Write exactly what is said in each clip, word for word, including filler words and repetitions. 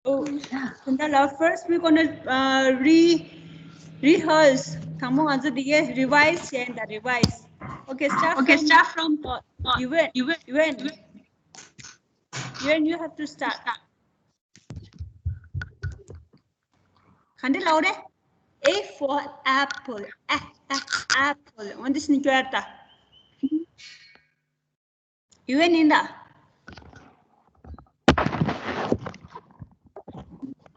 Oh, Sundar, first we're gonna uh, re rehearse. དང་པོ་ང་ཚོ་འདི་གའི་revise བྱས་ད། Revise. Okay, start okay, from, start from uh, uh, Yuan. Yuan. Yuan. Yuan, you have to start. ག་འདྲ་ལབ་རེད། A for apple. A, a, apple. འོ་འདི་ནས་སྐྱོར་ད། ཡུ་ཨེན་ཡིན་ད།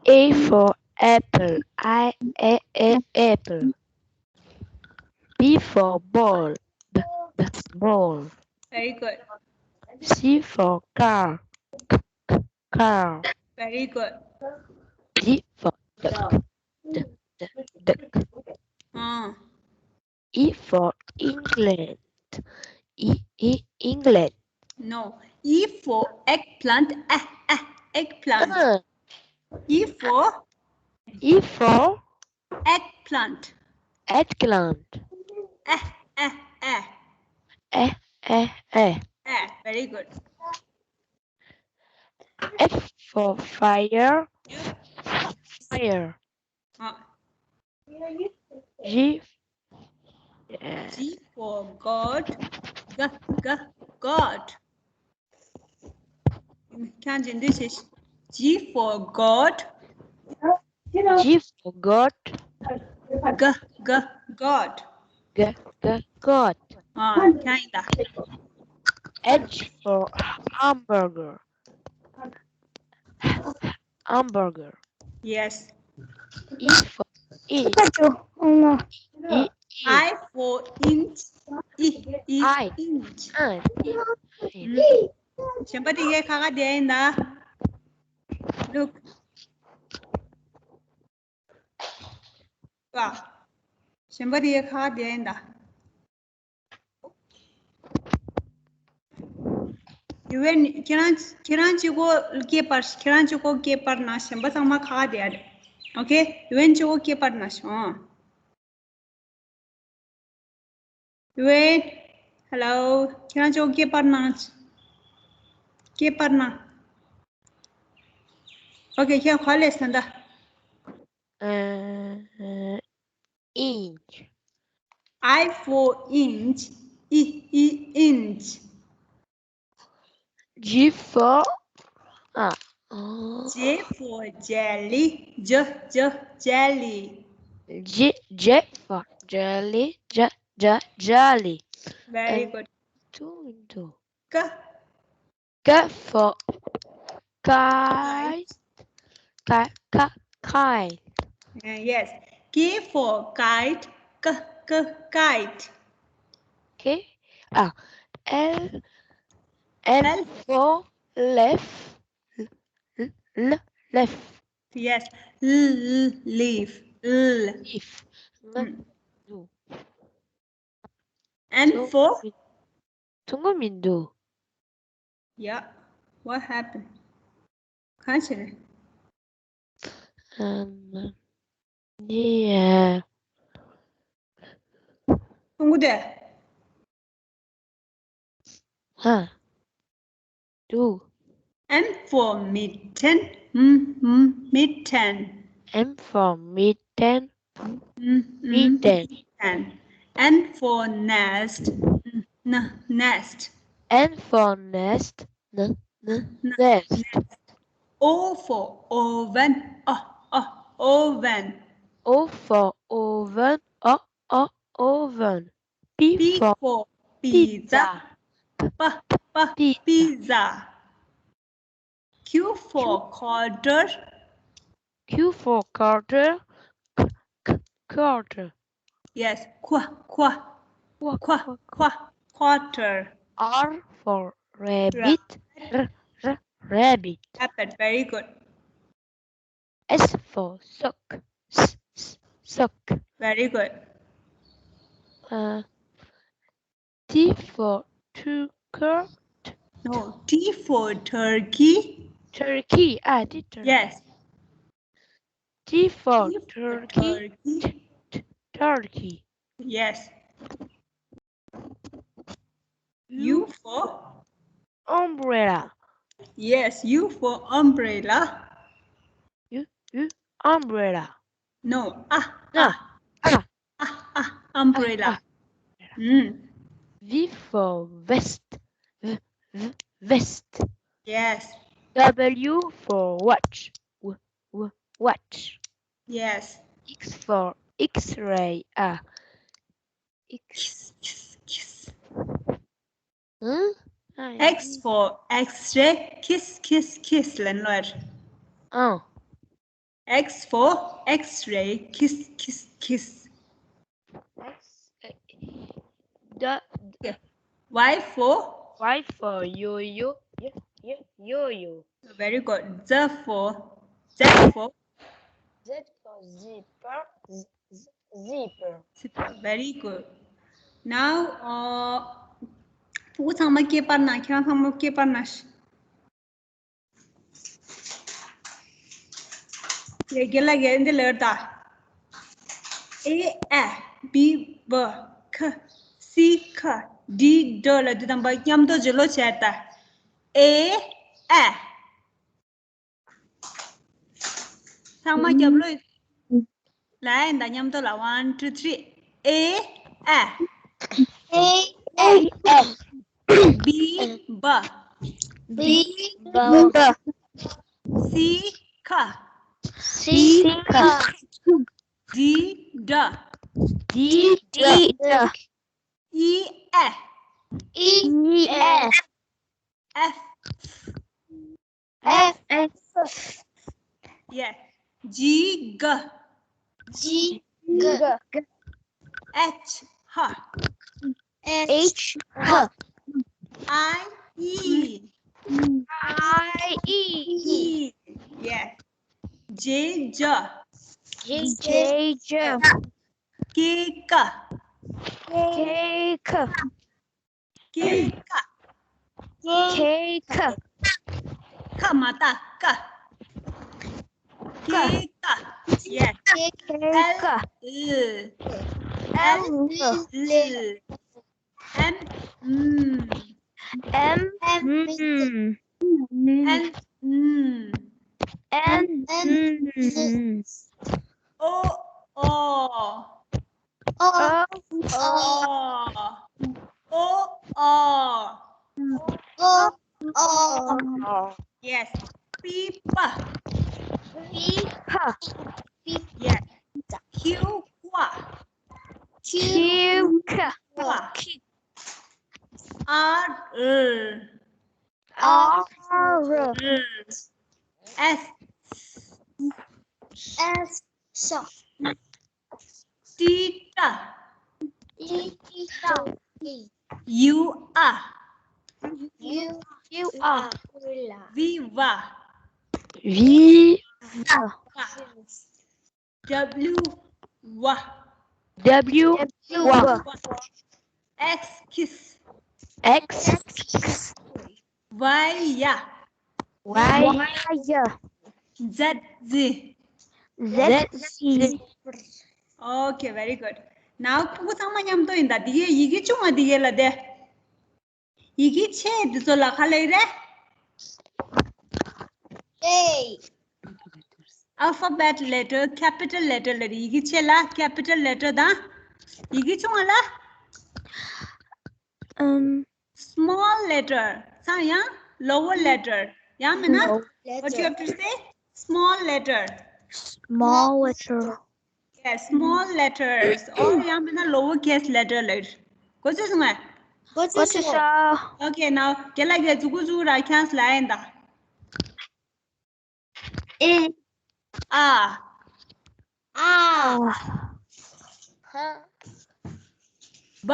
A for apple. I, A, A, apple. B for ball. B, B, ball. Very good. C for car. C, C, car. Very good. D for duck. D, D, duck. Ah. E for England. E, E, England. No. E for eggplant. Eh, eh, eggplant. Ah. E for? E for? Eggplant. Eggplant. Eh, eh, eh. Eh, eh, eh. Eh, very good. F for fire. Fire. Ah. G, uh, G for God. G, G, God. Can you do this? G for God. G for God. G, G, God. G, G, God. Ah, can you? H for hamburger. Hamburger. Yes. E for inch. E, E. I for inch. E, E, I. Inch. Ah, E. Mm. གཞན་པ་དེ་གའི་ཁ་ཁ་བསྡད་ཡིན་ད། Look. ཨ། གཞན་པ་དེ་གའི་ཁ་ཁ་བསྡད་ཡིན་ད། ཡུ་ཨེན། ཁྱེད་རང་ཁྱེད་རང་གཅིག་པོ་སྐད་སྤར། ཁྱེད་རང་གཅིག་པོ་སྐད་སྤར་ན། གཞན་པ་ཚང་མ་ཁ་ཁ་བསྡད་ཡ་རེད། ཨོ་ཁེ། ཡུ་ཨེན་གཅིག་པོ་སྐད་སྤར་ན་ཤོག་ཡུ་ཨེན། ཧེ་ལོ། ཁྱེད་རང་གཅིག་པོ་སྐད་སྤར་ན། སྐད་སྤར་ན། ཨོ་ཁེ། ཁྱེད་ག་ལས་ཟེར་ད། Uh, inch. I for inch. I, I, inch. G for, ah, oh. J for jelly. J, J, jelly. J, J for jelly. J, J, jelly. Very good. Two into. K. K for kite. Kite. Ki-, ki-, kite. Uh, yes. K for kite. K, k, kite. Okay. Ah, L, L, L for left. L, L, left. Yes. L, L, leaf. L. Leaf. Mm. N for? མཐུན་གོ་མི་འདུག Yeah. What happened? གང་བྱས་རེད། ཨམ། ནི་ཡ། མཐུན་གོ་དེ། ཧ། འདུག M for mitten. M, m, mitten. M for mitten. M, m, mitten. Mitten. N for nest. N, n, nest. N for nest. N, n, nest. O for oven. O, o, oven. O for oven. O, o, oven. P for pizza. P, p, pizza. Q for quarter. Q for quarter. Q, q, quarter. Yes. Qu, qu, qu, qu, quarter. R for rabbit. R, r, rabbit. Rabbit. Very good. S for sock. S, s, sock. Very good. Uh, T for turtle. No, T for turkey. Turkey. Ah, T turkey. Yes. T for turkey. T, t, turkey. Yes. U for? Umbrella. Yes, U for umbrella. U, umbrella. No. Ah. Ah. Ah. Ah. Ah. Umbrella. Mm. V for vest. V, v, vest. Yes. W for watch. W, w, watch. Yes. X for X-ray. Ah. X. Kiss, kiss, kiss. Hmm? X for X-ray. Kiss, kiss, kiss. Lenor. Oh. X for X-ray. Kiss, kiss, kiss. X. Uh, the Y for Y for yo-yo. Yo, yo, yo-yo. Very good. Z for Z for Z for zipper. Z, z, zipper. Very good. Now, uh, ཕྲུ་གུ་ཚང་མ་སྐད་པར་ན། ཁྱེད་རང་ཚང་མ་སྐད་པར་ན། ཡ་རྒན་ལགས་ཀྱིས་འདི་ལབ་ད། A, A, B, B, K, C, K, D, D ལ་འདི་དང་པོ་མཉམ་དུ་བརྗོད་ལོ་བྱས་ད། A, A. ཚང་མ་རྒྱབ་ལོ། ལ་ཡིན་ད་མཉམ་དུ་ལ། One, two, three. A, A. A, A, A, B, B. B, B, C, K. C, K, D, D. D, D, E, F. E, F, F. F, F, Yeah. G, G. G, G, H, H. H, H, I, E. I, E, E. Yeah. J, J. J, J, K, K. K, K, K, K. K, K, K མ་ད། K. K, K. Yeah. K, K, L, L. L, L. M, M. M, M, N, N. N, N, O, O. O, O. O, O. O, O, Yes. P, P. P, P, Yes. Q, Q. Q, Q, R, R. R, S, S, S, T, T. T, T, T, U, A. U, U, A, V, V. V, W, W. W, W, X, X. X, Y, Y. Y, Y, Z, Z. Z, Z. Okay, very good. Now ཕྲུ་གུ་ཚང་མ་མཉམ་དུ་ཡིན་ད། འདི་གའི་ཡི་གེ་ཆུང་བ་འདི་གའི་ལ་དེ། ཡི་གེ་ཆེ་འདི་ཚོ་ལ་ག་ལབ་རེད། A, Alphabet letter, capital letter ལབ་རེད། ཡི་གེ་ཆེ་ལ་capital letter དང་། ཡི་གེ་ཆུང་བ་ལ། um, Small letter. ཚང་ཡང་lower letter. ཡང་མིན་ན། What you have to say? Small letter. Small letter. Yes, small letters. Or ཡང་མིན་ན་lower case letter ལབ་རེད། གོ་ཚོད་སོང་ངས། གོ་ཚོད་སོང་། Okay, now རྒན་ལགས་ཀྱིས་མཛུ་གུ་བཙུགས་ར་ཁྱེད་རང་ལབ་ཡིན་ད། A, A. A, B.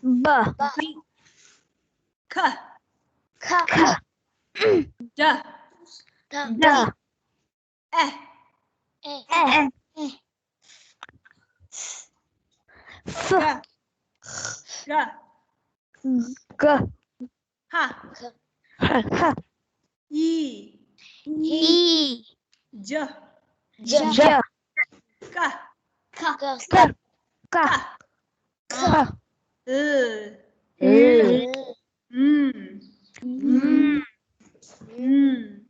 B, K. K, D. D, E. E, F, G. G. G, H. H, I. I, J. J, K. K, K, K, L. L, Mm. Mm, Mm.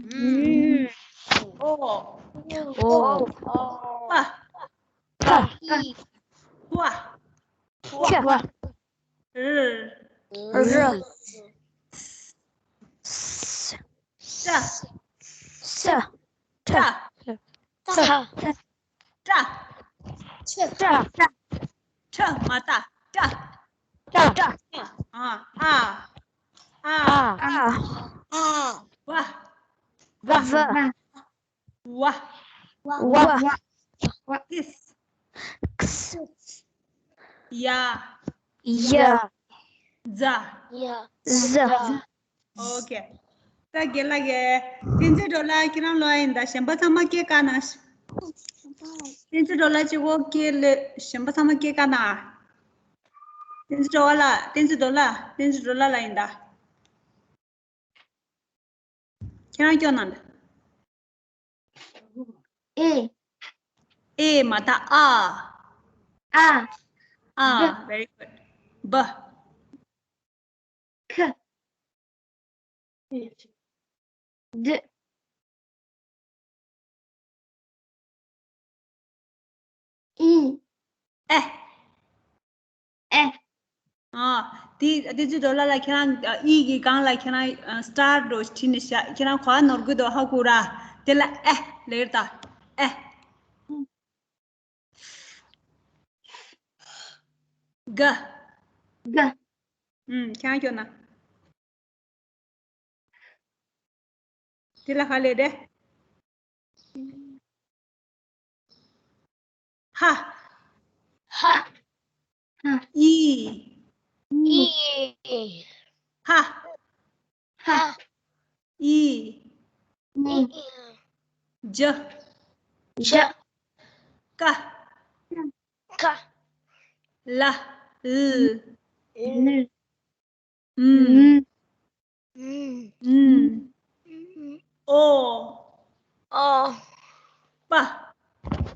Mm, O. ཨོ། པ། པ། ཝ། ཅ། ར། ར། ས། ས། ཏྲ། ཏྲ། ཏྲ། ཏྲ། ཏྲ། མ་ཏྲ། ཏྲ། ཏྲ། ཏྲ། ཨ། ཨ། ཨ། ཨ། ཨ། ཝ། ཝ། ཝ། ཝ། ཝ། ཁིས། ཁིས། ཡ། ཡ། ཛ། ཛ། ཨོ་ཀེ། ད་རྒན་ལགས་ཀྱིས་བསྟན་འཛིན་སྒྲོལ་ལགས་ཁྱེད་རང་ལོ་ཡིན་ད། གཞན་པ་ཚང་མ་སྐད་བཀག་ན། བསྟན་འཛིན་སྒྲོལ་ལགས་གཅིག་པོ་སྐད་ལས་གཞན་པ་ཚང་མ་སྐད་བཀག་ན། བསྟན་འཛིན་སྒྲོལ་ལགས། བསྟན་འཛིན་སྒྲོལ་ལགས། བསྟན་འཛིན་སྒྲོལ་ལགས་ལ་ཡིན་ད། ཁྱེད་རང་སྐྱོ་ན་ད། ཨེ། ཨེ་མ་ད། ཨ། ཨ། ཨ། བ། Very good. བ། ཁ། ཌི། ཨི། ཨེ། ཨེ། ཨ། དེ་བསྟན་འཛིན་སྒྲོལ་ལགས་ལ་ཁྱེད་རང་ཨི་གི་སྒང་ལ་ཁྱེད་རང་སི་ཊར་འདྲ་བྲིས་ནས་བཞག་ཁྱེད་རང་གོ་བ་ནོར་གི་འདུག་ཧ་གོ་ར། དེ་ལ་ཨེ་ལེར་ད། ཨེ། ག། ག། ཨུམ། ཁྱེད་རང་སྐྱོ་ན། དེ་ལ་ཧ་ལས་རེད། ཧ། ཧ། ཨི། ཨི། ཧ། ཧ། ཨི། ཨི། ཇ། ཇ། ཀ། ཀ། ལ། ལ། ལ། ཨུམ། ཨུམ། ཨོ། ཨོ། པ།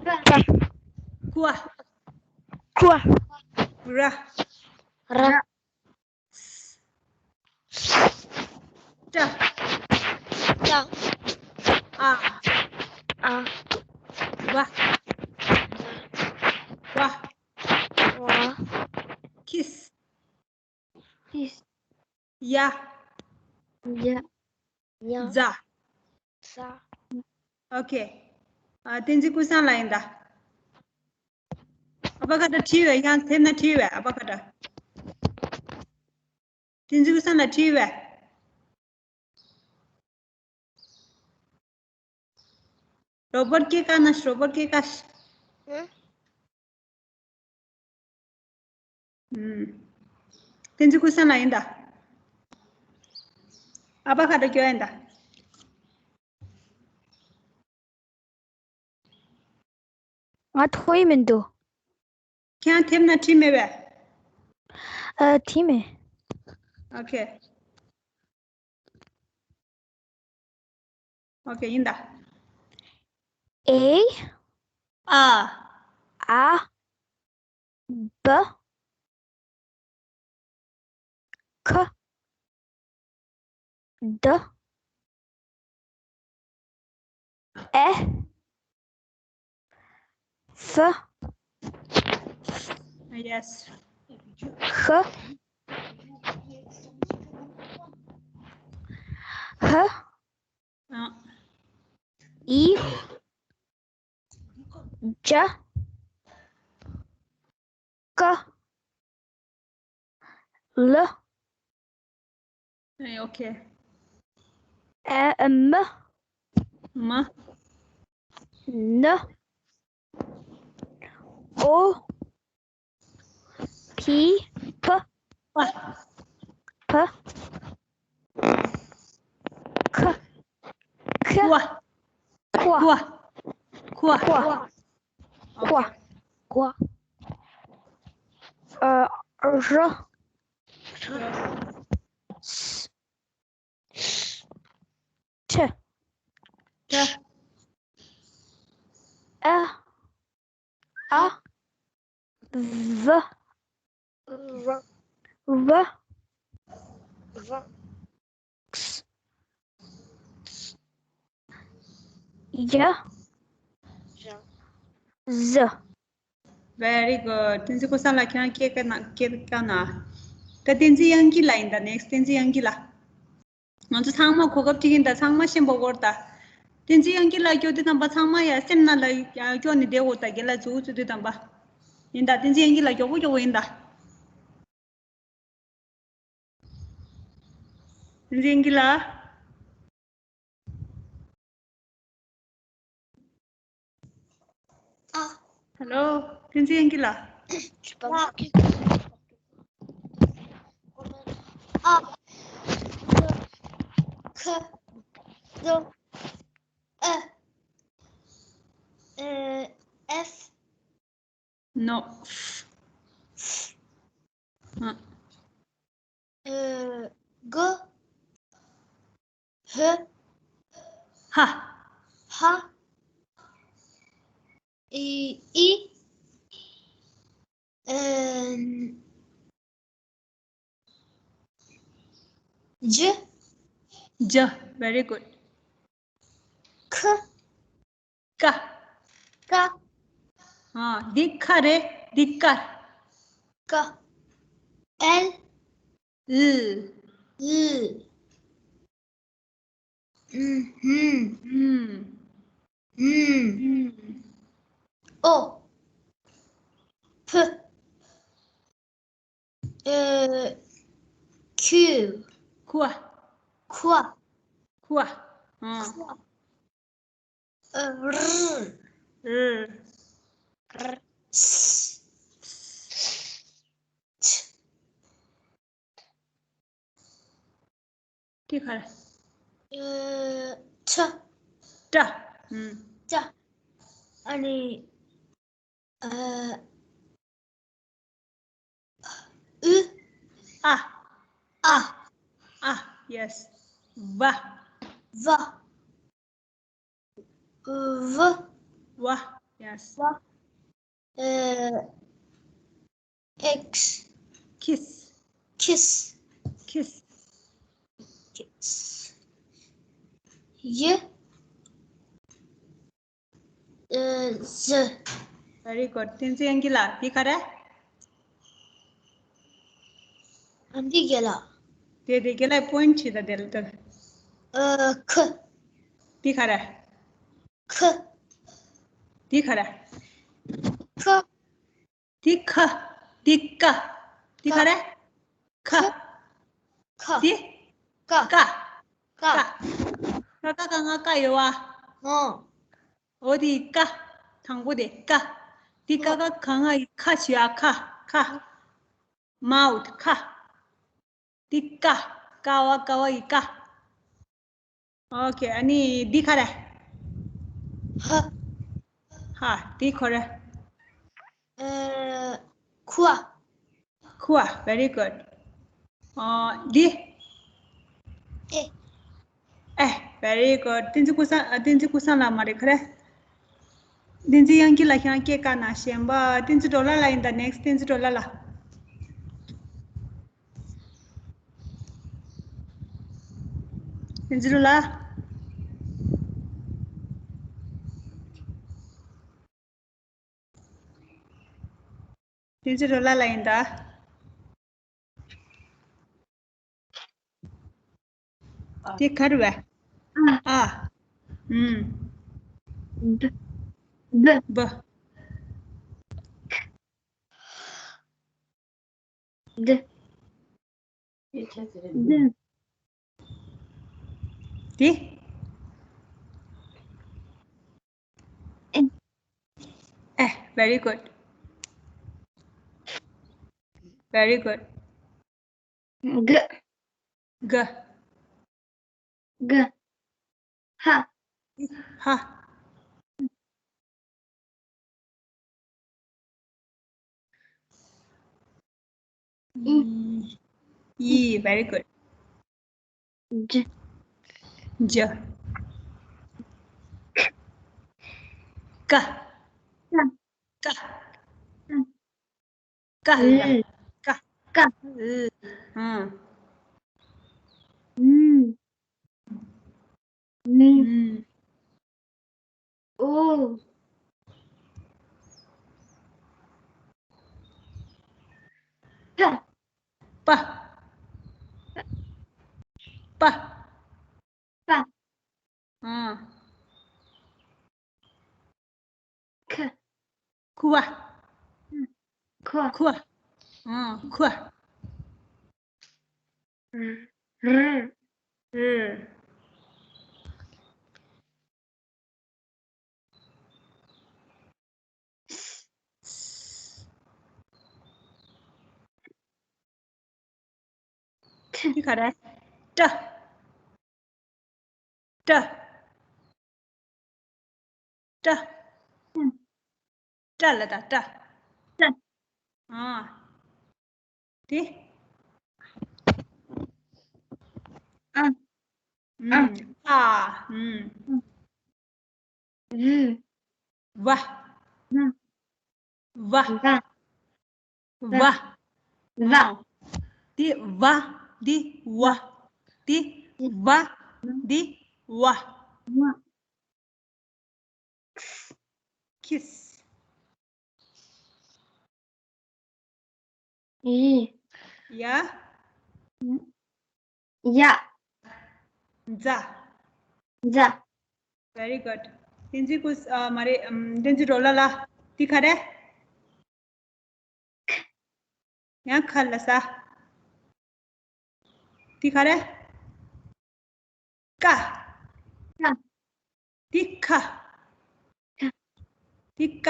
པ། ཀུ། ཀུ། ར། ར། ཏྲ། ཏྲ། ཨ། ཨ། བ། བ། བ། ཁིས། ཁིས། ཡ། ཡ། ཡ། ཛ། ཛ། ཨོ་ཁེ། ཨ། བསྟན་འཛིན་ཀུན་བཟང་ལ་ཡིན་ད། ཨ་ཕ་ཁ་ཏ་བྲིས་བས། ཡང་དེབ་ན་བྲིས་བས། ཨ་ཕ་ཁ་ཏ། བསྟན་འཛིན་ཀུན་བཟང་ལ་བྲིས་བས། རོ་བོར་སྐད་བཀག་ན། རོ་བོར་སྐད་བཀག་ཨུམ། བསྟན་འཛིན་ཀུན་བཟང་ལ་ཡིན་ད། ཨ་ཕ་ཁ་ཏ་སྐྱོ་ཡིན་ད། ང་ཐོ་ཡི་མི་འདུག་ཁྱེད་རང་དེབ་ན་བྲིས་མེད་པས། ཨ། བྲིས་མེད། ཨོ་ཁེ། ཨོ་ཁེ། ཡིན་ད། ཨེ། ཨ། ཨ། བ། ཁ། ད། ཨེ། ཧྥ། Yes. ཧ། ཧ། ཨ། ཨི། ཇ། ཀ། ལ། ཨེ། ཨོ་ཁེ། ཨ། མ། མ། ན། ཨོ། ཕི། ཕ། པ། ཕ། ཁ། ཁ། ཀ། ཀ། ཀ། ཀ། ཀ། ཨ། ར། སི། ཁྲ། ཁྲ། ཨ། ཨ། བ། བ། བ། ཁྲ། ཡ། ཟི། Very good. བསྟན་འཛིན་ཀུན་བཟང་ལགས་ཁྱེད་རང་སྐད་བཀག་ན་སྐད་བཀག་ན། ད་བསྟན་འཛིན་དབྱངས་སྐྱིད་ལགས་ཡིན་ད། next བསྟན་འཛིན་དབྱངས་སྐྱིད་ལགས། ང་ཚོ་ཚང་མ་གོ་སྐབས་གཅིག་ཡིན་ད། ཚང་མ་ཤེས་པ་གོ་ད། བསྟན་འཛིན་དབྱངས་སྐྱིད་ལགས་སྐྱོ་དུས་དམ་པ་ཚང་མ་ཡ་སེམས་ནང་ལ་ཡ་སྐྱོ་ནས་བསྡད་འོ་ད། རྒན་ལགས་ཚུར་ཚུར་དུས་དམ་པ། ཡིན་ད། བསྟན་འཛིན་དབྱངས་སྐྱིད་ལགས་མགྱོགས་པོ་མགྱོགས་པོ་ཡིན་ད། བསྟན་འཛིན་དབྱངས་སྐྱིད་ལགས། ཨ། Hello. བསྟན་འཛིན་དབྱངས་སྐྱིད་ལགས། ཨ། ཁ། ཨ། ཨེ། ཨེ། ཨེཕ། No. ཨ། ཨེ། ག། ཧ། ཧ། ཧ། ཨི། ཨི། ཨེ། ཇ། ཇ། Very good. ཁ། ཀ། ཀ། ཨ། འདི་ཁ་རེད། འདི་ཀ། ཀ། ཨེལ། ལ། ལ། ཨུ། ཧུ། ཧུ། ཧུ། ཨོ། ཕ། ཨ། ཁུ། ཁུ། ཁུ། ཁུ། ཨ། ཁུ། ཨ། ར། ར། ར། ཆ། དེ་ག་རེ། ཨ། ཏྲ། ཏྲ། ཨུམ། ཏྲ། ཨ་ནི། ཨ། ཨུ། ཨ། ཨ། ཨ། Yes. ཝ། ཝ། ཝ། ཝ། Yes. ཝ། ཨ། ཨེགས། ཁིས། ཁིས། ཁིས། ཁིས། ཡ། ཨ། ཟ། Very good. བསྟན་འཛིན་དབྱངས་སྐྱིད་ལགས། འདི་ག་རེ། ཨ། འདི་རྒན་ལགས། དེ་དེ་རྒན་ལགས་པོ་ཡིན་ཊི་བྱེད་ད། དེ་ལ་དེ་ལ། ཨ། ཁ། འདི་ག་རེ། ཁ། འདི་ག་རེ། ཁ། འདི་ཁ། འདི་ཀ། འདི་ག་རེ། ཁ། ཁ། འདི། ཀ། ཀ། ཀ། ཀ། ཀ་ཀ་ང་ཀ་ཡོད་བ། ཨོ། འོ་དེ་ཀ། དང་པོ་དེ་ཀ། འདི་ཀ་ཀ་ག་ང་ཡི་ཁ་བྱེད་ཨ། ཁ། ཁ། མའུཐ། ཁ། འདི་ཀ། ཀ་བ་ཀ་བ་ཡི་ཀ། ཨོ་ཁེ། ཨ་ནི་འདི་ག་རེ། ཧ། ཧ། འདི་ག་རེ། ཨ། ཁུ། ཁུ། Very good. ཨ། འདི། ཨེ། ཨེ། Very good. བསྟན་འཛིན་ཀུན་བཟང་། ཨ། བསྟན་འཛིན་ཀུན་བཟང་ལགས་མ་རེད། ག་རེ། བསྟན་འཛིན་དབྱངས་སྐྱིད་ལགས་ཁྱེད་རང་སྐད་བཀག་ན། གཞན་པ་བསྟན་འཛིན་སྒྲོལ་ལགས་ལ་ཡིན་ད། ནེགསི་བསྟན་འཛིན་སྒྲོལ་ལགས་ལ། བསྟན་འཛིན་སྒྲོལ་ལགས། བསྟན་འཛིན་སྒྲོལ་ལགས་ལ་ཡིན་ད། དེ་ག་རེ་བས། ཨ། ཨ། ཨུམ། ད། ད། བ། ད། ད། དེ། ཨེ། ཨེ། Very good. Very good. ག། ག། ག། ཧ། ཧ། ཡི། ཡི། Very good. ཇ། ཇ། ཀ། ཀ། ཀ། ཀ། ཀ། ལ། ཀ། ཀ། ལ། ཧ། ཨུམ། ཨུམ། ཨུམ། ཨོ། ཨ། ཁ། ཁུ་བ། ཁུ་བ། ཁུ་བ། ཨ། ཁུ་བ། ར། ར། འདི་ག་རེ། ཏྲ། ཏྲ། ཏྲ། ཏྲ་ལ་ད་ཏྲ། ཏྲ། ཨ། དེ། ཨ། ཨ། ཨ། ཨ། ར། བ། བ། བ། བ། ཨ། དེ་བ། དེ་བ། དེ་བ། དེ་བ། ཁིས། ཁིས། ཡི། ཡ། ཡ། ཛ། ཛ། Very good. བསྟན་འཛིན་ཀུན། ཨ། མ་རེད། ཨམ། བསྟན་འཛིན་རོ་ལ་ལ། འདི་ག་རེ། ཡང་ཁ་ལ་ས། འདི་ག་རེ། ཀ། ཀ། འདི་ཁ། ཁ། འདི་ཀ།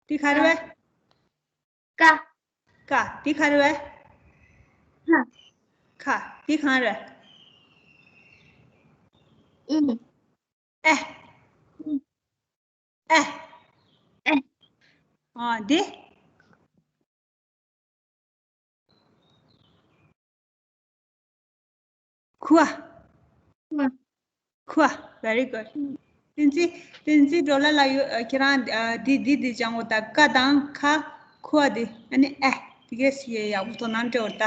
འདི་ག་རེ་བས། ཀ། ཀ། འདི་ག་རེ་བས། ཁ། ཁ། འདི་གང་རེད། ཨི། ཨེ། ཨེ། ཨེ། ཨ། འདི། ཁུ་བ། ཁུ་བ། ཁུ་བ། Very good. བསྟན་འཛིན། བསྟན་འཛིན་རོ་ལ་ལ་ཡོད། ཨ། ཁྱེད་རང་། ཨ། འདི་འདི་འདི་སྦྱང་དགོས། ད་ཀ་དང་ཁ། ཁུ་བ་འདི། ཨ་ནི་ཨེ། འདི་གས་ཡེ་ཡག་པོ་དོ་སྣང་སྤྲད་འོ་ད།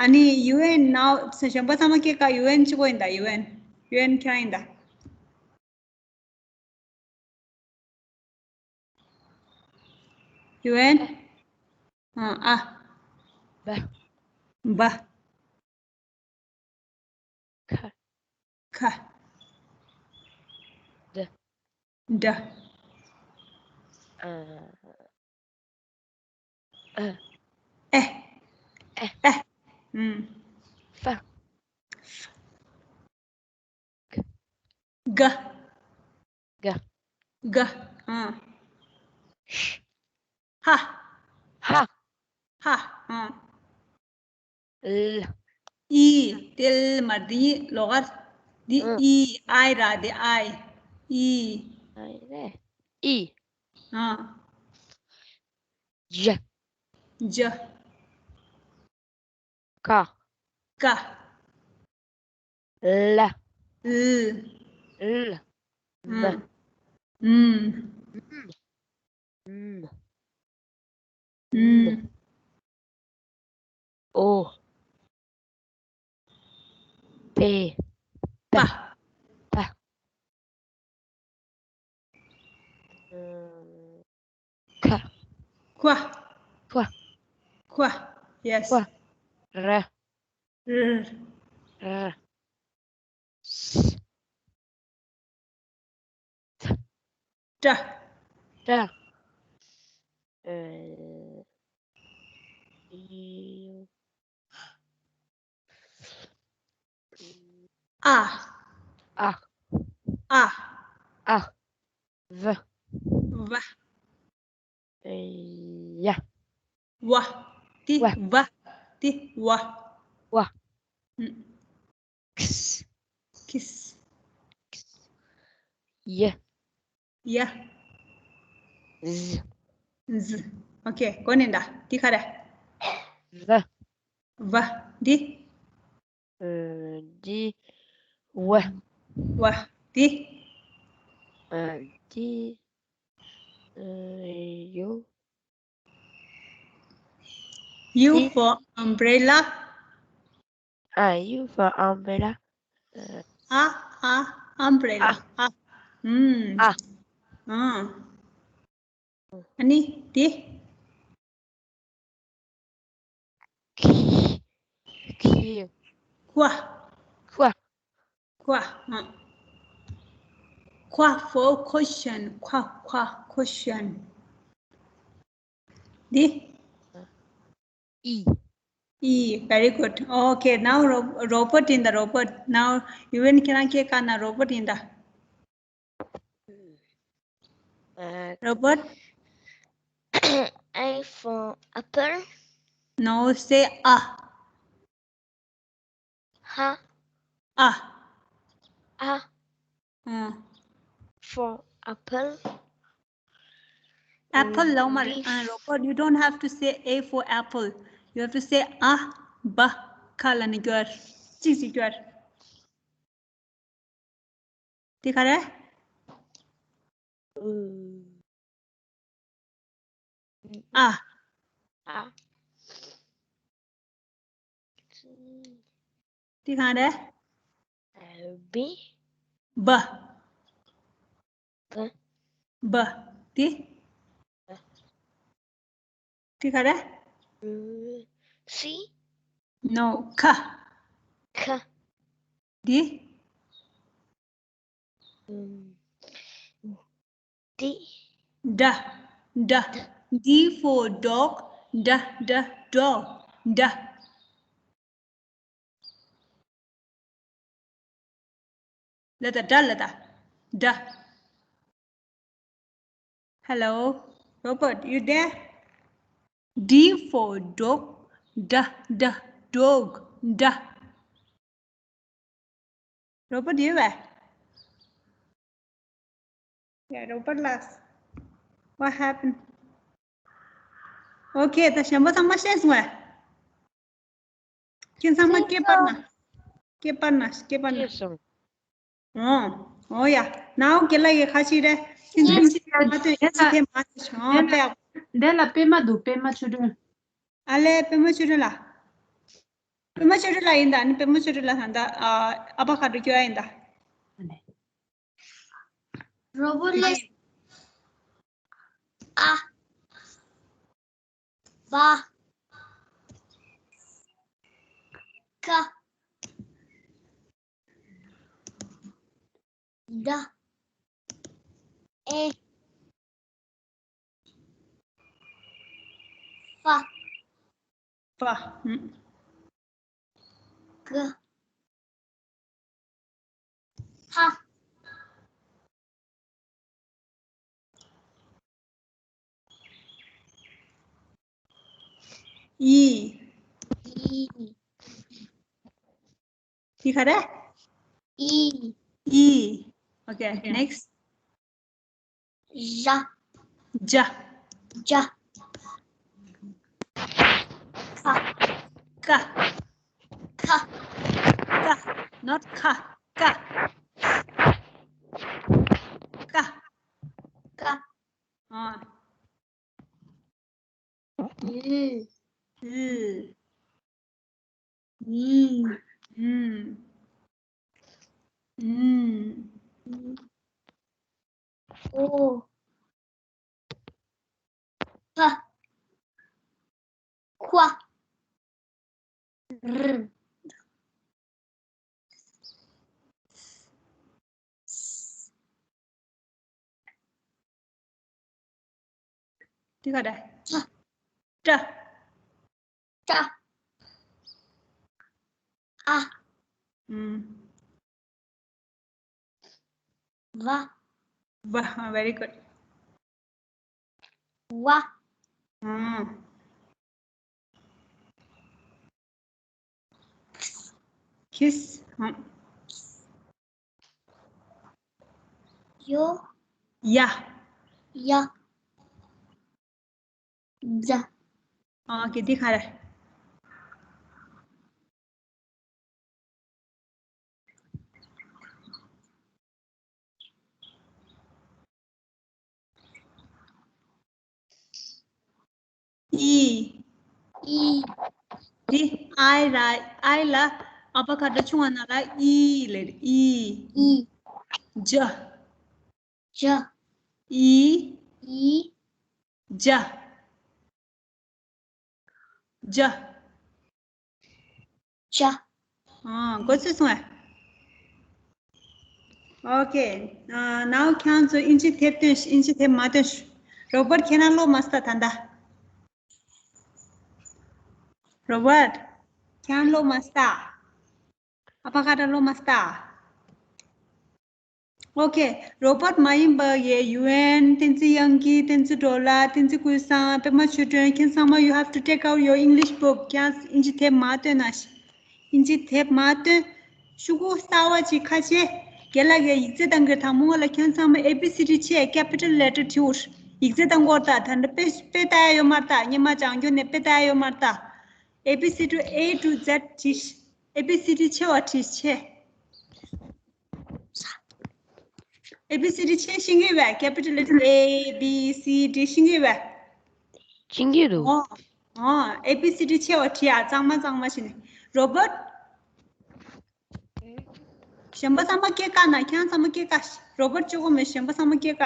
ཨ་ནི་ཡུ་ཨེན་ནའོ་གཞན་པ་ཚང་མ་སྐད་ཀ་ཡུ་ཨེན་གཅིག་པོ་ཡིན་ད། ཡུ་ཨེན། ཡུ་ཨེན་ཁྱེད་རང་ཡིན་ད། ཡུ་ཨེན། ཨ། ཨ། བ། བ། ཁ། ཁ། ཌ། ཌ། ཨ། ཨ། ཨེ། ཨེ། ཨེ། ཨུམ། ཧྥ། ག། ག། ག། ཨ། ཧ། ཧ། ཧ། ཧ། ཨ། ལ། ཨི། དེ་ལ་མ་རེད། འདི་ལོགས་ཀ། འདི། ཨ། ཨི། ཨའི་ར། འདི་ཨའི། ཨི། ཨའི་རེད། ཨི། ཨ། ཇ། ཇ། ཀ། ཀ། ལ། ལ། ལ། ཨ། མ། ཨུམ། ཨུམ། ཨུམ། ཨོ། པེ། པ། པ། ཁ། ཁ། ཁ། ཁ། Yes. ཁ། ར། ར། ར། ཏྲ། ཏྲ། ཨ། ཨ། ཨ། ཨ། བ། བ། ཡ། བ། ཏི། བ། བ། ཏི། བ། བ། ཨུམ། ཁིས། ཁིས། ཡ། ཡ། ཟི། ཟི། ཨོ་ཁེ། གོ་ནི་འདྲ། འདི་ག་རེ། བ། བ། འདི། ཨ། འདི། བ། བ། འདི། ཨ། འདི། ཨ། ཡུ། U for umbrella. ཨ། U for umbrella. ཨ། ཨ། ཨ། Umbrella. ཨ། ཨ། ཨུམ། ཨ། ཨ། ཨ་ནི་དེ། ཁི། ཁི། ཁུ། ཁུ། ཁུ། ཨ། Qua for question. Qua, qua, question. འདི། E. E, very good. Okay, now Ro- Robert ཡིན་ད། Robert. Now you win. ཁྱེད་རང་སྐད་བཀག་ན་Robert ཡིན་ད། Uh, Robert. A for apple. No, say a. Ha. A. A. Uh. For apple. Apple ལབ་མ་རེད། Robert, you don't have to say A for apple. You have to say a, ba, ka ལབ་ནས་སྐྱོར། གཅིག་གཅིག་སྐྱོར། དེ་ག་རེད། ཨ། ཨ། དེ་ག་རེད། བི། བ། བ། བ། དེ། དེ་ག་རེད། སི། No, ཁ། ཁ། དེ། ཨུམ། ཌི། ཌ། ཌ། ཌ། D for dog. ཌ། ཌ། dog. ཌ། ལ་ད། ཌ་ལ་ད། ཌ། Hello, Robert, you there? D for dog. ཌ། ཌ། dog. ཌ། Robert ཡོད་པས། Yeah, Robert ལགས། What happened? Okay, ད་གཞན་པ་ཚང་མ་ཤེས་སོང་བས། ཁྱེད་ཚང་མ་སྐད་སྤར་ན། སྐད་སྤར་ན། སྐད་སྤར་ན། ཤེས་སོང་། ཨོ། ཨོ་ཡ། ནའོ་རྒན་ལགས་ཀྱིས་ཁ་ཤས་རེད། ཁྱེད་ཚང་མ་ཤེས་མ་ཐོས། ཤེས་ཐེ་མ་ཐོས། ཨོ་པས། འདི་ལ་པད་མ་འདུག་པད་མ་ཆོས་སྒྲོན། ཨ་ལས། པད་མ་ཆོས་སྒྲོན་ལགས། པད་མ་ཆོས་སྒྲོན་ལགས་ཡིན་ད། ཨ་ནི་པད་མ་ཆོས་སྒྲོན་ལགས་ད་ལྟ་ཨ་ཨ་ཕ་ཁ་རུ་སྐྱོ་ཡ་ཡིན་ད། རོ་པོ་ལེ། ཨ། བ། ཀ། ཌ། ཨེ། ཧྥ། ཧྥ། ཧུམ། ག། ཧ། ཨི། ཨི། དེ་ག་རེ། ཨི། ཨི། Okay, next. ཇ། ཇ། ཇ། ཁ། ཀ། ཁ། ཀ། Not ཁ། ཀ། ཀ། ཀ། ཨ། ཨུ། ཨུ། ཨུ། ཨུ། ཨུ། ཨོ། ཕ། ཁ། རི། དེ་ག་རེ། ཏྲ། ཏྲ། ཏྲ། ཨ། ཨུམ། བ། བ། Very good. བ། ཨུམ། ཁིས། ཨུམ། ཡོ། ཡ། ཡ། ཛ། ཨོ་ཁེ། འདི་ག་རེ། ཨི། ཨི། འདི་ཨའི་ར། ཨའི་ལ་ཨ་བ་ཁ་ཏ་ཆུང་བ་ན་ལ་ཨི་ལེ། ཨི། ཨི། ཇ། ཇ། ཨི། ཨི། ཇ། ཇ། ཇ། ཨ། མགོ་ཚོས་སོང་ཨ། Okay. Uh, now ཁྱེད་ཚོ་ཨིན་ཇི་དེབ་སྟོན་ཤིག་ཨིན་ཇི་དེབ་མ་སྟོན་ཤིག་རོ་བར་ཊི་ཁྱེད་རང་ཀློག་མ་ཤེས་ད་ད། རོ་བར་ཊི། ཁྱེད་རང་ཀློག་མ་ཤེས་ད། ཨ་ཕ་ཁ་ཏ་ཀློག་མ་ཤེས་ད། Okay. རོ་བར་ཊི་མ་ཡིན་པ་ཡི་ཡུ་ཨེན། བསྟན་འཛིན་དབྱངས་སྐྱིད། བསྟན་འཛིན་སྒྲོལ་ལགས། བསྟན་འཛིན་ཀུན་བཟང་། པད་མ་ཆོས་སྒྲོན། ཁྱེད་ཚང་མ། You have to take out your English book. ཁྱེད་རང་ཨིན་ཇི་དེབ་མ་སྟོན་ན་ཤིག་ཨིན་ཇི་དེབ་མ་སྟོན། ཤོག་གུ་གསར་པ་ཅིག་ཁ་ཕྱེ། རྒན་ལགས་ཀྱིས་ཡིག་ཚད་བཏང་གི་རེད། དང་པོ་ང་ལ་ཁྱེད་ཚང་མ་ཨེ་བི་སི་ཌི་ཆེ་capital letter ཐིའུ་ཡིག་ཚད་བཏང་གི་ཡོད་ད། ད་འདི་དཔེ་དཔེ་ལྟ་ཡ་ཡོད་མ་རེད་ད། སྔོན་མ་སྦྱང་རྒྱུ་ནས་དཔེ་ལྟ་ཡ་ཡོད་མ་རེད་ད། ཨེ་བི་སི་ཌི A to Z བྲིས། ཨེ་བི་སི་ཌི་ཆེ་བ་བྲིས་ཆེ། ཨེ་བི་སི་ཌི་ཆེ་ཤེས་ཀྱི་ཡོད་པས། capital letter A B C D ཤེས་ཀྱི་ཡོད་པས། ཤེས་ཀྱི་འདུག་ཨོ། ཨོ། ཨེ་བི་སི་ཌི་ཆེ་བ་བྲིས་ཨ། གཙང་མ་གཙང་མ་བྱས་ནས། རོ་བར་ཊི། གཞན་པ་ཚང་མ་སྐད་བཀག་ན། ཁྱེད་རང་ཚང་མ་སྐད་བཀག་ཤིག་རོ་བར་ཊི་གཅིག་པོ་མིན། གཞན་པ་ཚང་མ་སྐད་བཀག་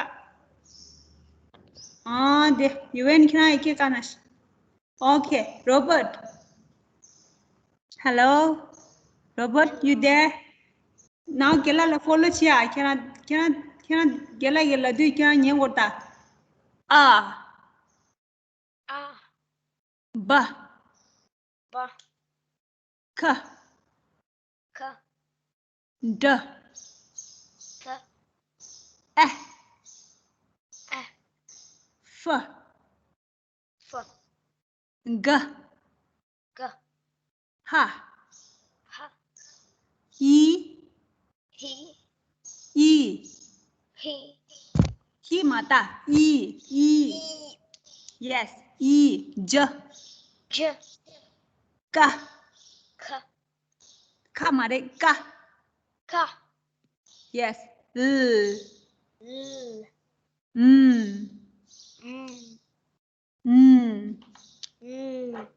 ཨ་དེ་ཡུ་ཨེན་ཁྱེད་རང་ཡང་སྐད་བཀག་ན་ཤིག Okay, Robert. Hello? Robert, you there? Now རྒན་ལགས་ལ་ཕོ་ལོ་བྱེད་ཨ། ཁྱེད་རང་ཁྱེད་རང་ཁྱེད་རང་རྒན་ལགས་ཀྱི་ལབ་དུས་ཁྱེད་རང་ཉན་དགོས་ད། ཨ། ཨ། བ། བ། ཁ། ཁ། འདྲ། ཁ། ཨ། ཨ། ཧྥ། ཧྥ། ག། ག། ཧ། ཧ། ཧི། ཧི། ཨི། ཧི། ཧི་མ་ད། ཨི། ཨི། Yes. ཨི། ཇ། ཇ། ཀ། ཁ། ཁ་མ་རེད། ཀ། ཁ། Yes. ལ། ལ། ཨུམ། ཨུམ། ཨུམ། ཨུམ།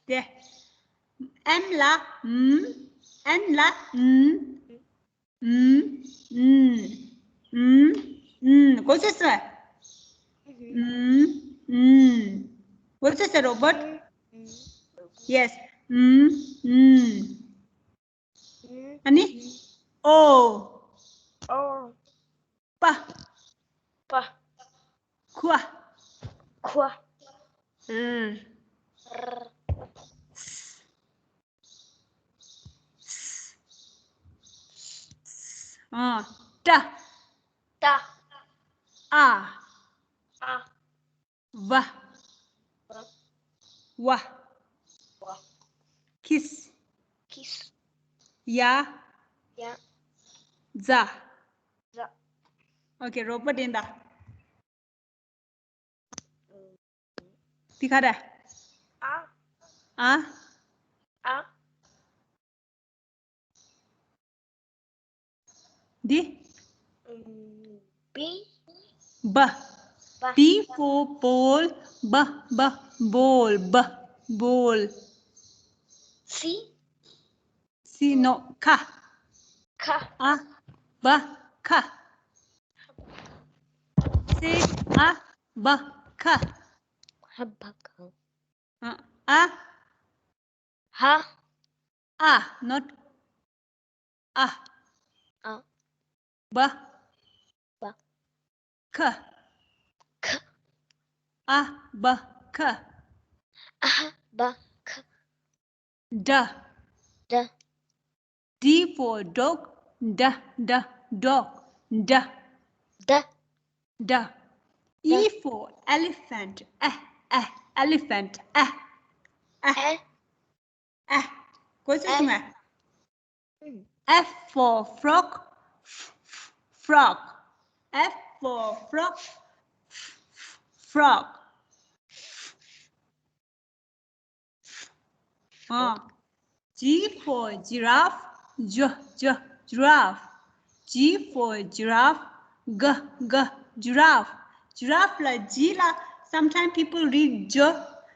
དེ། ཨེམ་ལ་ཨུམ། ཨེན་ལ་ཨུམ། ཨུམ། ཨུམ། ཨུམ། ཨུམ། གོ་ཚོད་སོང་། ཨུམ། ཨུམ། གོ་ཚོད་སོང་། Robert. Yes. ཨུམ། ཨུམ། ཨ་ནི། ཨོ། ཨོ། པ། པ། ཁུ། ཁུ། ར། ར། ཨ། ཏ། ཏ། ཨ། ཨ། བ། བ། ཁིས། ཁིས། ཡ། ཡ། ཛ། ཛ། Okay, Robert ཡིན་ད། འདི་ག་རེད། ཨ། ཨ། ཨ། འདི། བི། བ། བ། B for ball. བ། བ། ball. བ། ball. སི། སི་ནོ། ཁ། ཁ། ཨ། བ། ཁ། སི། ཨ། བ། ཁ། ཧ་བ་ཁ། ཨ། ཨ། ཧ། ཨ། not ཨ། ཨ། བ། བ། ཁ། ཁ། ཨ། བ། ཁ། ཨ་བ་ཁ། ཌ། ཌ། D for dog. ཌ། ཌ། dog. ཌ། ཌ། ཌ། E for elephant. ཨེ། ཨེ། elephant. ཨེ། ཨེ། ཨེ། ཨེ། གོ་ཚོད་སོང་ངས། ཨུམ། F for frog. F for frog. Frog. ཨ། G for giraffe. ཇ། ཇ། giraffe. G for giraffe. ག། ག། giraffe. giraffe ལ་G ལ་sometimes people read ཇ,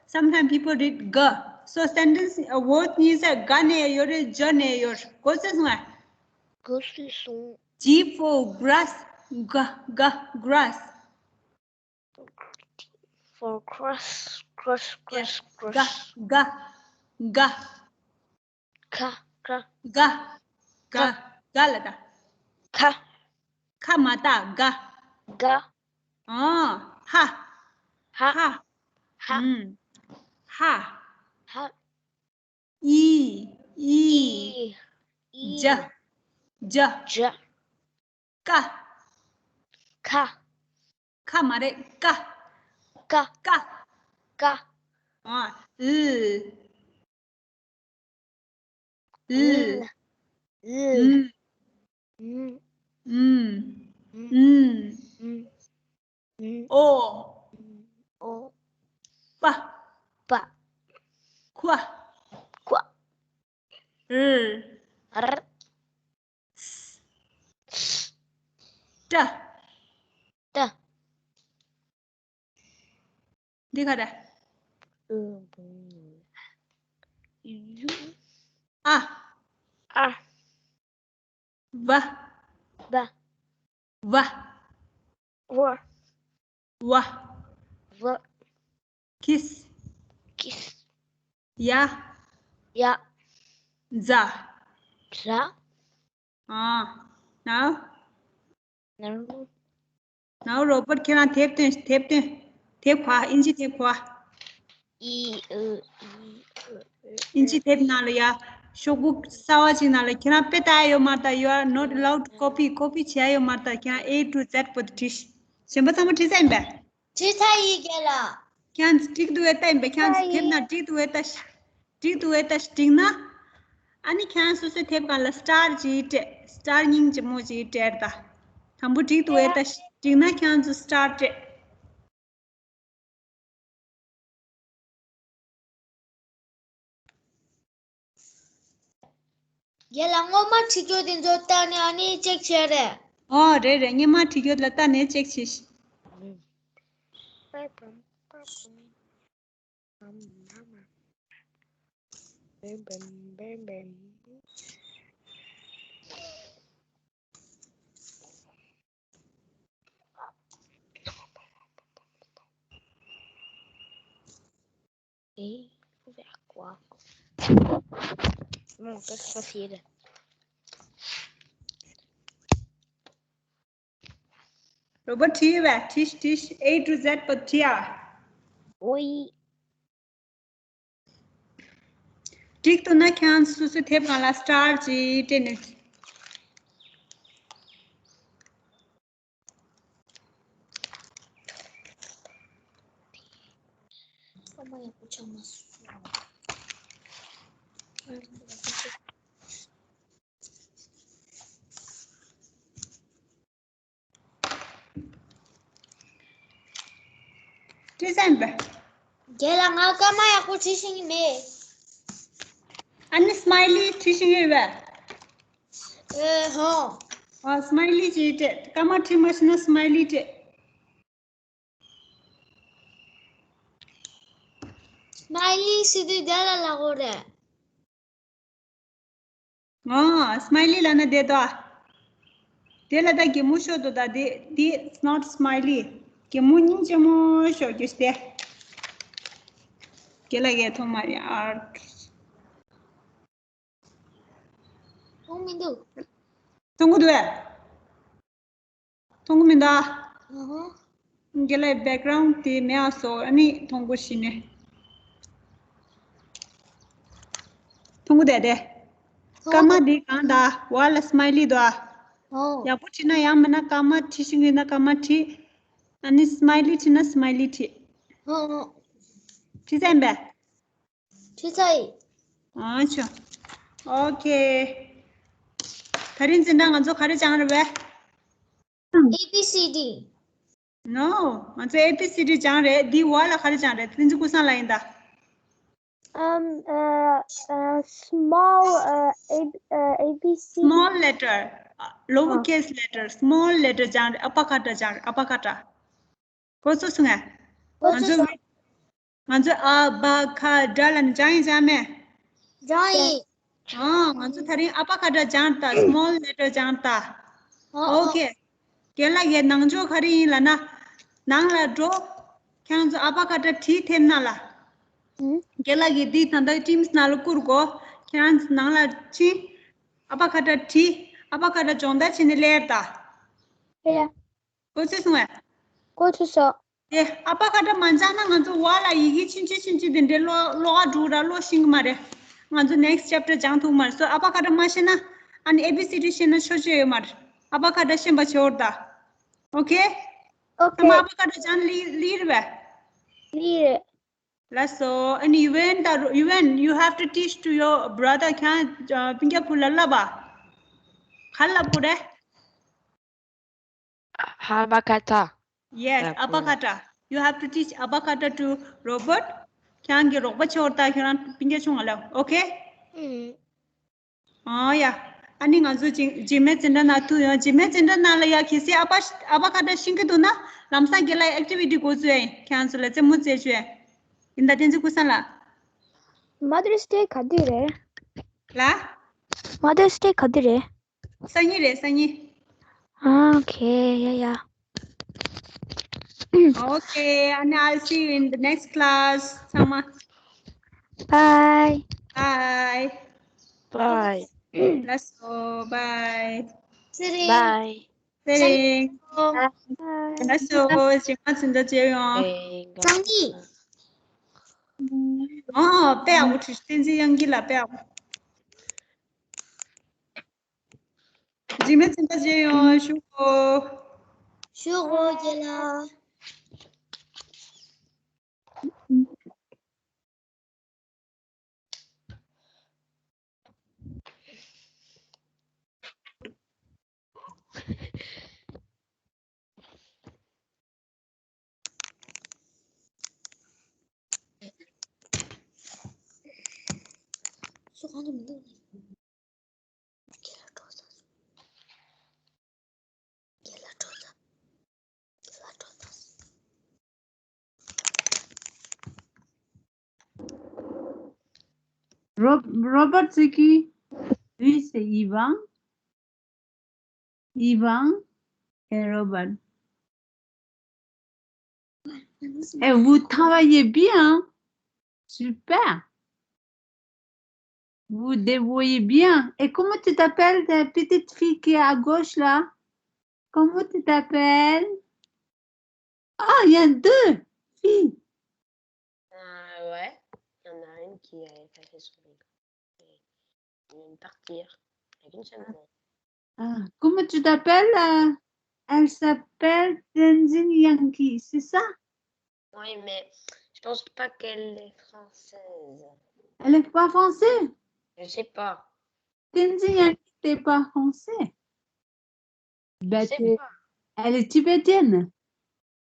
sometimes people read ག. So sentence, uh, word གཉིས་ཀ་ག་ནས་ཡོད་རེད། ཇ་ནས་ཡོད་རེད། གོ་ཚོད་སོང་ངས། གོ་ཚོད་སོང་། G for grass. ག། ག། grass. For cross, cross, cross, ག། cross. ག། ག། ཁ། ཁ། ག། ག་ག་ལ་ད། ཁ། ཁ་མ་ད་ག་ག་ཨ། ཧ། ཧ། ཧ། ཧ། ཧ། ཨུམ། ཧ། ཧ། ཨི། ཨི། ཨི། ཇ། ཇ། ཇ། ཀ་ཁ། ཁ་མ་རེད། ཀ་ཀ་ཀ་ཀ་ཨ། ལ། ལ། ལ། ལ། ཨུམ། ཨུམ། ཨུམ། ཨུམ། ཨུམ། ཨུམ། ཨོ། ཨོ། པ། པ། ཁུ། ཁུ། ར། ར། ཏྲ། ཏྲ། འདི་ག་རེད། ཨ། ཨ། བ། བ། བ། བ། བ། བ། ཁིས། ཁིས། ཡ། ཡ། ཛ། ཛ། ཨ། ནའོ། ནའོ། ནའོ་རོ་པོར་ཁྱེད་རང་དེབ་སྟོན། དེབ་སྟོན། དེབ་ག་ཨིན་ཇི་དེབ་ག་ཨི་ཨུ་ཨི་ཨུ། ཨིན་ཇི་དེབ་ནང་ལ་ཡ། ཤོག་བུ་གསར་བ་ཅིག་ནང་ལ་ཁྱེད་རང་དཔེ་ལྟ་ཡ་ཡོད་མ་རེད་ད། You are not allowed to copy. ཀོ་པི་བྱེད་ཡ་ཡོད་མ་རེད་ད། ཁྱེད་རང་A to Z བར་དུ་བྲིས། གཞན་པ་ཚང་མ་བྲིས་ཚར་ཡིན་པས། བྲིས་ཚར་ཡིན་རྒན་ལགས། ཁྱེད་རང་ཚོ་འགྲིག་འདུག་པས་ལྟ་ཡིན་པས། ཁྱེད་རང་ཚོ་དེབ་ནང་འགྲིག་འདུག་པས་ལྟ་ཤག་འགྲིག་འདུག་པས་ལྟ་ཤག་འགྲིག་ན། ཨ་ནི་ཁྱེད་རང་སོ་སོའི་དེབ་སྒང་ལ་སི་ཊར་ཅིག་སྤྲད། སི་ཊར་སྙིང་རྗེ་མོ་ཅིག་སྤྲད་ད། དང་པོ་འགྲིག་འདུག་པས་ལྟ་ཤག་འགྲིག་ན་ཁྱེད་རང་ཚོ་སི་ཊར་སྤྲད། རྒན་ལགས། སྔོན་མ་བྲིས་རྒྱུ་དེ་ཚོ་ལྟ་ནས་ཨ་ནི་ཅེག་བྱས་རེད། ཨོ་རེད་རེད། སྔོན་མ་བྲིས་རྒྱུ་ལ་ལྟ་ནས་ཅེག་བྱས་ཤིག་རོ་པོ་བྲིས་པས། བྲིས་བྲིས། A to Z བར་བྲིས་ཨ། ཨོ་ཡི། འགྲིག་འདུག་ན་ཁྱེད་རང་སོ་སོའི་དེབ་སྒང་ལ་སི་ཊར་ཅིག་སྤྲད་ནས། བྲིས་ཚར་པས། རྒན་ལགས། ང་སྐར་མ་ཡག་པོ་བྲིས་ཤེས་ཀྱི་མེད། ཨ་ནི་སི་མའི་ལི་བྲིས་ཤེས་ཀྱི་ཡོད་པས། ཨེ་ཧོ། ཨ། སི་མའི་ལི་ཅིག་སྤྲད། སྐར་མ་བྲིས་མ་ཤེས་ན་སི་མའི་ལི་སྤྲད། སི་མའི་ལི་ཟེར་དུས་དེ་ལ་ལབ་དགོས་རེད། ཨ། སི་མའི་ལི་ལབ་ན་བསྡད་དོ། དེ་ལ་ད་གད་མོ་ཤོར་འདུག་ད། དེ་དེ་it's not smiley. གད་མོ་སྙིང་རྗེ་མོ་ཤོར་རྒྱུ་ཞིག་སྟེ། རྒན་ལགས་ཀྱིས་མཐོང་མ་རེད་ཨར། མཐོང་མི་འདུག་མཐོང་གི་འདུག་གས། མཐོང་གི་མི་འདུག་ཨ། ཨ་ཧ། རྒན་ལགས་བེག་གྷ་རའུན་ཌི་དེ་མེད་པ་བཟོ། ཨ་ནི་མཐོང་གི་ཤི་ནས། མཐོང་གི་འདུག་དེ། མཐོང་སྐར་མ་འདི་གང་ད། འོག་ལ་སི་མའི་ལི་འདུག་ཨ། ཨོ། ཡག་པོ་བྲིས་ན་ཡང་མིན་ན་སྐར་མ་བྲིས་ཤེས་ཀྱི་ཡོད་ན་སྐར་མ་བྲིས། ཨ་ནི་སི་མའི་ལི་བྲིས་ན་སི་མའི་ལི་བྲིས། ཨོ་ཨོ། བྲིས་ཚར་པས། བྲིས་ཚར་ཡིན། ཨ་ཆོ། ཨོ་ཁེ། ད་རིང་འཛིན་གྲྭ་ང་ཚོ་ག་རེ་སྦྱངས་རེད་པས། A B C D. No. ང་ཚོ A B C D སྦྱངས་རེད། འདི་འོག་ལ་ག་རེ་སྦྱངས་རེད། བསྟན་འཛིན་ཀུན་བཟང་ལ་ཡིན་ད། Um, uh, uh, small, uh, A, uh, A B C. Small letter. Lower case letter. Small letter སྦྱངས་རེད། ཨ་པ་ཁ་ཏྲ་སྦྱངས་རེད། ཨ་པ་ཁ་ཏྲ། གོ་ཚོད་སོང་ངས། ང་ཚོ་ང་ཚོ་ཨ་བ་ཁ་ཏྲ་ལབ་ནས་སྦྱངས་ཡིན་སྦྱངས་མེད། སྦྱངས་ཡིན། ཨ། ང་ཚོ་ད་རིང་ཨ་པ་ཁ་ཏྲ་སྦྱངས་ད། སི་མོལ་ལེ་ཊར་སྦྱངས་ད། ཨོ་ཨོ་ཁེ། རྒན་ལགས་ཀྱི་ནང་ཆོས་ག་རེ་ཡིན་ལབ་ན། ནང་ལ་འགྲོ། ཁྱེད་རང་ཚོ་ཨ་པ་ཁ་ཏྲ་བྲིས་ཐེབས་ན་ལ། ཨུ། རྒན་ལགས་ཀྱིས་འདི་ད་ལྟ་ཊིམ་སི་ནང་ལ་བསྐུར་གོ། ཁྱེད་རང་ཚོ་ནང་ལ་ཕྱིན། ཨ་པ་ཁ་ཏ་བྲིས། ཨ་པ་ཁ་ཏ་སྦྱོང་བརྡར་བྱས་ནས་སླེབས་ད། ཡ། གོ་ཚོད་སོང་ངས། གོ་ཚོད་སོང་། དེ་ཨ་པ་ཁ་ཏ་མ་སྦྱངས་ན་ང་ཚོ་བ་ལ་ཡི་གེ་ཆུང་ཆུང་ཆུང་ཆུང་དེ་འདྲའི་ཀློག་ཀློག་ག་འགྲོ་ར་ཀློག་ཤེས་ཀྱི་མ་རེད། ང་ཚོ་next chapter སྦྱང་ཐུབ་མ་རེད། སོ་ཨ་པ་ཁ་ཏ་མ་ཤེས་ན་ཨ་ནི་A B C D ཤེས་ན་ཆོག་ཆོག་ཡོད་མ་རེད། ཨ་པ་ཁ་ཏ་ཤེས་པ་བྱེད་འོར་ད། Okay? Okay. ཨ་པ་ཁ་ཏ་སྦྱང་ལི་ལི་རེད་པས། ལི་རེད། ལགས་སོ། ཨ་ནི་ཡུ་ཝེན་ད་ཡུ་ཝེན you have to teach to your brother ཁྱེད་རང་སྤུན་ཀྱག་བུ་ལ་བསླབ་པ། ག་ལ་བུ་རེད། ཧ་བ་ཁ་ཏ། Yes, ཨ་པ་ཁ་ཏ། You have to teach ཨ་པ་ཁ་ཏ to Robert. ཁྱེད་རང་གི་རོགས་པ་བྱེད་འོར་ད་ཁྱེད་རང་སྤུན་ཀྱག་ཆུང་ང་ལ། Okay? ཨང་། ཨོ་ཡ། ཨ་ནི་ང་ཚོ་རྗེས་རྗེས་མའི་འཛིན་གྲྭ་ནང་ཐུག་ཡོང་། རྗེས་མའི་འཛིན་གྲྭ་ནང་ལ་ཡ་གལ་སྲིད་ཨ་ཕ་ཨ་ཕ་ཁ་བརྡ་ཤེས་ཀྱི་འདུག་ན་ལམ་སང་རྒན་ལགས་ཨེག་ཊི་ཝི་ཊི་འགོ་བཙུགས་ཡ་ཡིན། ཁྱེད་རང་ཚོ་ལ་རྩེད་མོ་རྩེ་བཅུག་ཡ་ཡིན། ད་བསྟན་འཛིན་ཀུན་བཟང་ལགས། Mother's Day ག་དུས་རེད། ལ། Mother's Day ག་དུས་རེད། སང་ཉིན་རེད། སང་ཉིན། Okay, yeah, yeah. Okay, and I'll see you in the next class. ཚང་མ། Bye. Bye. Bye. Let's go. Bye. Bye. ཚེ་རིང་། Bye. Let's go. རྗེས་མ་འཛིན་གྲྭ་མཇལ་ཡོང་། སང་ཉིན། ཨོ། དཔེ་ཡག་པོ་བྲིས། བསྟན་འཛིན་དབྱངས་སྐྱིད་ལགས། དཔེ་ཡག་པོ། རྗེས་མའི་འཛིན་གྲྭ་མཇལ་ཡོང་། བཞུགས་གོ། བཞུགས་གོ་རྒན་ལགས། སུ་གང་དུ་མི་འདུག་རྒན་ལགས་འགྲོ་ས། རྒན་ལགས་འགྲོ་ས། རྒན་ལགས་འགྲོ་ས། Rob- Robert, c'est qui? Lui, c'est Yvan. Yvan et Robert. Et vous travaillez bien. Super. Vous débrouillez bien. Et comment tu t'appelles, ta petite fille qui est à gauche là? Comment tu t'appelles? Ah, il y a deux filles. Euh, ouais, il y en a une qui a effacé son écran. Et une partie avec une seule main. Ah, comment tu t'appelles? Euh, elle s'appelle Tenzin Yankee, c'est ça? Oui, mais je pense pas qu'elle est française. Elle est pas française? Je sais pas. Tenzin Yankee, t'es pas français? Je sais pas. Elle est tibétaine.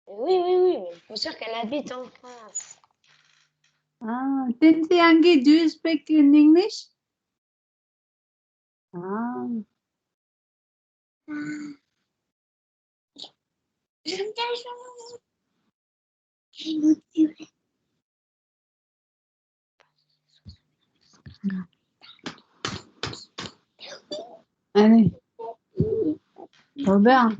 Oui, oui, oui, mais je suis sûre qu'elle habite en France. Ah, Tenzin Yankee, do you speak in English? Ah. Allez. Robert.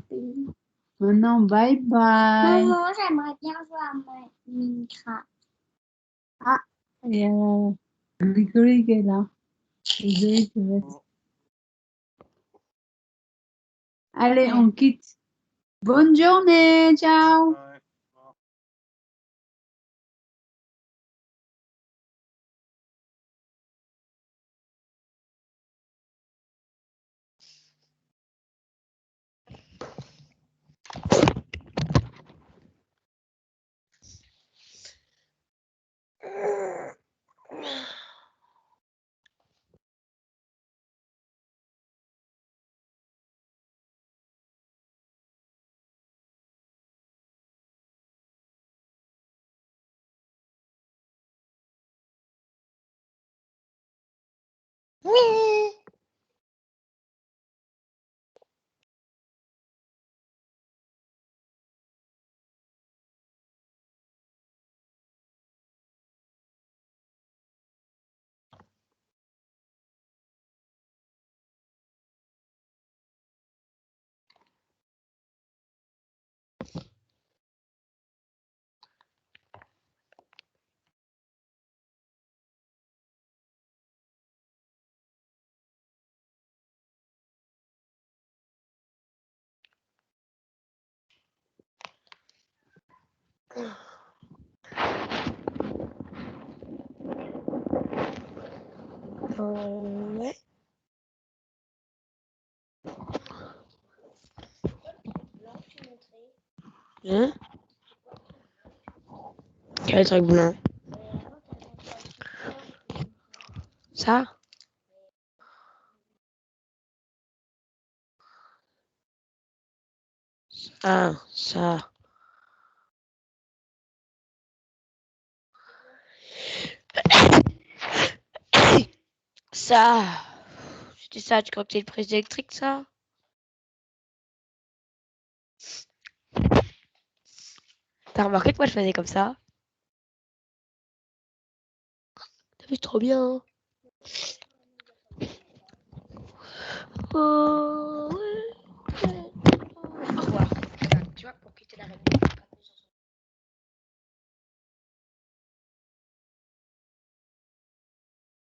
Maintenant, bye bye. Maman, j'aimerais bien jouer à Minecraft. Ah, il y a Grégory qui est là. Grégory qui reste. Allez, on quitte. Bonne journée. Ciao. ཨོ། Hein? Quel truc blanc? Ça? Ça, ça. Ça. C'était ça, tu crois que c'est une prise électrique, ça? T'as remarqué que moi je faisais comme ça? T'as vu, trop bien, hein? Oh, ouais. Au revoir. Enfin, tu vois, pour quitter la réunion.